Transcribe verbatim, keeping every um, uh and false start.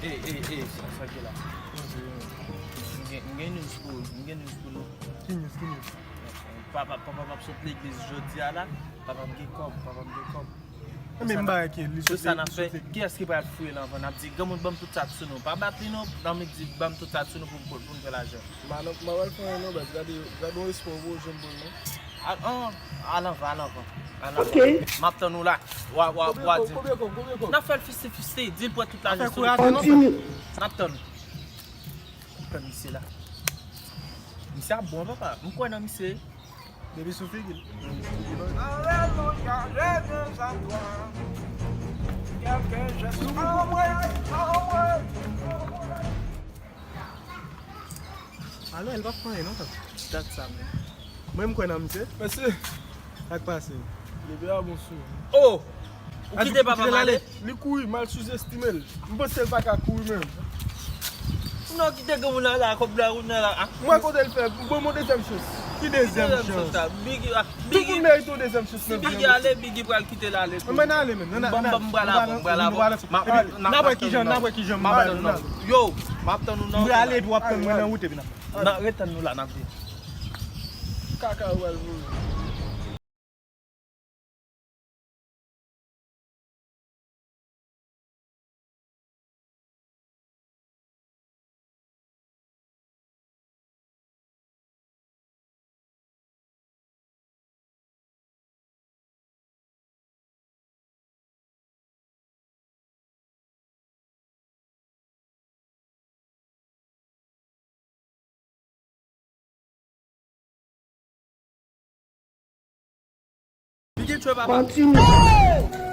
Ey, ey, ey, sa, sa ki la? M gen, m gen news pou, m gen news pou nou. Ki news, ki news? Papa, papa m ap sot legliz jodi a la. Papa m gen kòb, papa m gen kòb. Men m bagay ki li sot legliz. Kiyès ki pral fouye l anvan? N ap di, granmoun, ban m tout sa k sou nou. Pa bat li non, nan m di, ban m tout sa k sou nou pou, pou, pou n fè lajan. M a, m a pral fè anyen non, baz. Gade, gade yon espò ou janm bon non. Al, an, al anvan, al anvan. Al anvan. Ok. M ap tann ou la. Wa, wa, wa, di. Konbyen kòb, konbyen kòb? N ap fè l fiste, fiste. Di l pran tout lajan sou li. N ap tann. N ap tann misye la. Misye ap bon, papa. M kwè nan misye. Depi sou figi l. Alelouya, je viens à toi. Quelques gestes. Alò, el pa fè anyen non, tante. Dat sa menm. Mwen, m kwè nan misye. Mesye. Sa k pase? Bebe a bon sou. Oh! Ou kite papa m ale? Li kouri, m al souzestime l. M panse l pa ka kouri menm. Non, kite granmoun nan la, kòb la, ou nan la. Mwen kote l fè, bon, bon dezyèm chans. Ki dezyèm chans? Biggie, ah, tout moun merite yon dezyèm chans nan vi. Si Biggie ale, Biggie pral kite l ale tou. Mwen ale menm. Ban m, ban m pral avè w, m pral avè w. N ap wè kijan, n ap wè kijan m ba nou nan. Yo, m ap tann ou nan wout la. M prale epi w ap tann mwen nan wout epi n ap. Nan, ret tann nou la, n ap vini. Kaka ou al voye. Biggie tchwe papa. Kontinye.